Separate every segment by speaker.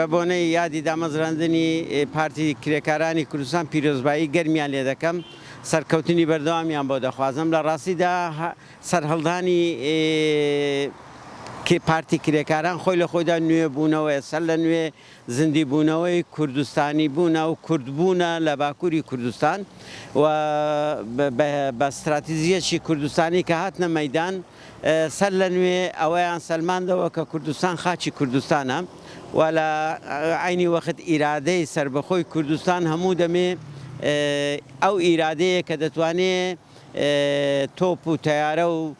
Speaker 1: بە بۆنەی یادی دامەزراندنی پارتی کرێکارانی کوردستان پیرۆزبایی گەرمیان لێ دەکەم، سەرکەوتنی بەردەوامیان بۆ دەخوازم. لە ڕاستیدا سەرهەڵدانی پارتی کرێکاران خۆی لە خۆیدا نوێبوونەوەیە، سەر لە نوێ زیندیبوونەوەی کوردستانی بوونە و کوردبوونە لە باکووری کوردستان و بە ستراتیژییەکی کوردستانی کە هاتنە مەیدان، سەر لە نوێ ئەوەیان سەلماندەوە کە کوردستان خاکی کوردستانە و لە عەینی وەخت ئیرادەی سەربەخۆی کوردستان هەموو دەمێ ئەو ئیرادەیە کە دەتوانێ تۆپ و تەیارە و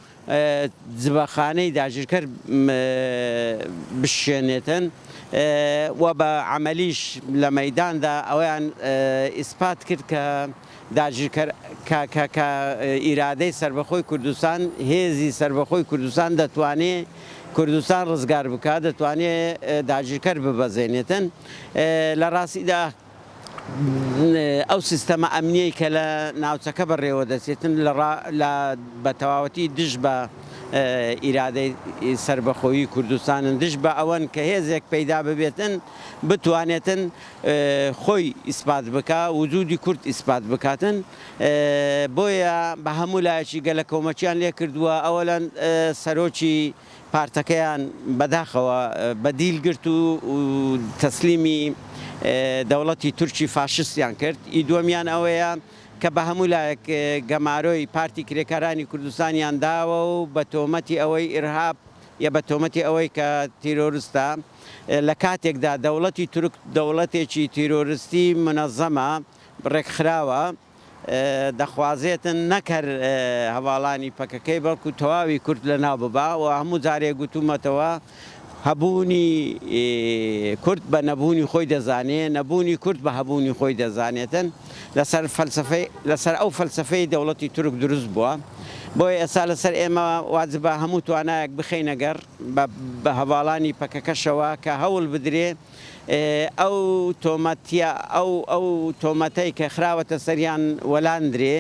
Speaker 1: جبەخانەی داگیرکەر بشکێنێتن و بە عەمەلیش لە مەیداندا ئەوەیان ئیسپات کرد کە داگیرکەر کە کە کە ئیرادەی سەربەخۆی کوردستان، هێزی سەربەخۆی کوردستان دەتوانێ کوردستان ڕزگار بکا، دەتوانێ داگیرکەر ببەزێنێتن. لە ڕاستیدا ئەو سیستەمە ئەمنیەی کە لە ناوچەکە بەڕێوە دەچێتن لە ڕا لە بە تەواوەتی دژ بە ئیرادەی سەربەخۆیی کوردستانن، دژ بە ئەوەن کە هێزێک پەیدا ببێتن بتوانێتن خۆی ئیسپات بکا، وجودی کورد ئیسپات بکاتن، بۆیە بە هەموو لایەکی گەلەکۆمەکیان لێ کردووە، ئەوەلەن سەرۆکی پارتەکەیان بەداخەوە بە دیل گرت و تەسلیمی دەوڵەتی تورکی فاشستیان کرد، ئی دووەمیان ئەوەیە کە بە هەموو لایەک گەمارۆی پارتی کرێکارانی کوردستانیان داوە و بە تۆمەتی ئەوەی ئیرهاب یە بە تۆمەتی ئەوەی کە تیرۆرستە، لە کاتێکدا دەوڵەتی تورک دەوڵەتێکی تیرۆرستی مونەزەمە، ڕێکخراوە، دەخوازێتن نەک هەر هەڤاڵانی پەکەکەی بەڵکو تەواوی کورد لەناو ببا و هەموو جارێک گوتوومەتەوە هەبوونی کورد بە نەبوونی خۆی دەزانێ، نەبوونی کورد بە هەبوونی خۆی دەزانێتن لەسەر فەلسەفەی لەسەر ئەو فەلسەفەی دەوڵەتی تورک دروست بووە. بۆیە ئێستا لەسەر ئێمە واجبە هەموو توانایەک بخەینە گەڕ بە هەڤاڵانی پەکەکەشەوە کە هەوڵ بدرێ ئەو تۆمەتە ئەو ئەو تۆمەتەی کە خراوەتە سەریان وەلاندرێ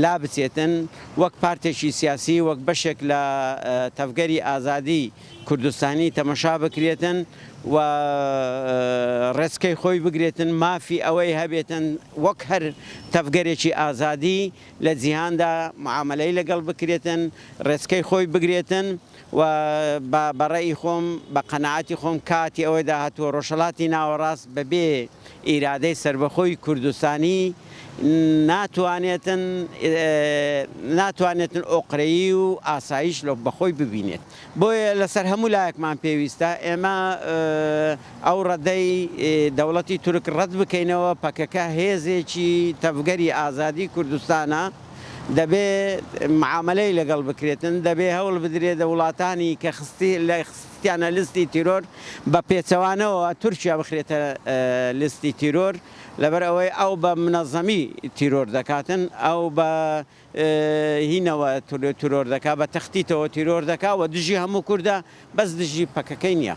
Speaker 1: لابچێتن وەک پارتێکی سیاسی وەک بەشێک لە تەڤگەری ئازادی کوردستانی تەمەشا بکرێتن و ڕێچکەی خۆی بگرێتن مافی ئەوەی هەبێتن وەک هەر تەڤگەرێکی ئازادی لە جیهاندا معامەلەی لەگەڵ بکرێتن ڕێچکەی خۆی بگرێتن و بە بە ڕەئی خۆم بە قەناعەتی خۆم کاتی ئەوەی داهاتووە ڕۆژهەڵاتی ناوەڕاست بە بێ ئیرادەی سەربەخۆی کوردستانی ناتوانێتن ناتوانێتن ئۆقرەیی و ئاسایش لە بە خۆی ببینێت بۆیە لەسەر هەموو لایەکمان پێویستە ئێمە ئەو ڕەدەی دەوڵەتی تورک ڕەت بکەینەوە پەکەکە هێزێکی تەڤگەری ئازادی کوردستانە دەبێ معامەلەی لەگەڵ بکرێتن، دەبێ هەوڵ بدرێ دە وڵاتانی کە خستی لە خستیانە لستی تیرۆر بە پێچەوانەوە تورکیا بخرێتە لستی تیرۆر لەبەر ئەوەی ئەو بە منەزەمی تیرۆر دەکاتن ئەو بە هینەوە تیرۆر دەکا بە تەختیتەوە تیرۆر دەکا و دژی هەموو کوردە بەس دژی پەکەکەی نییە.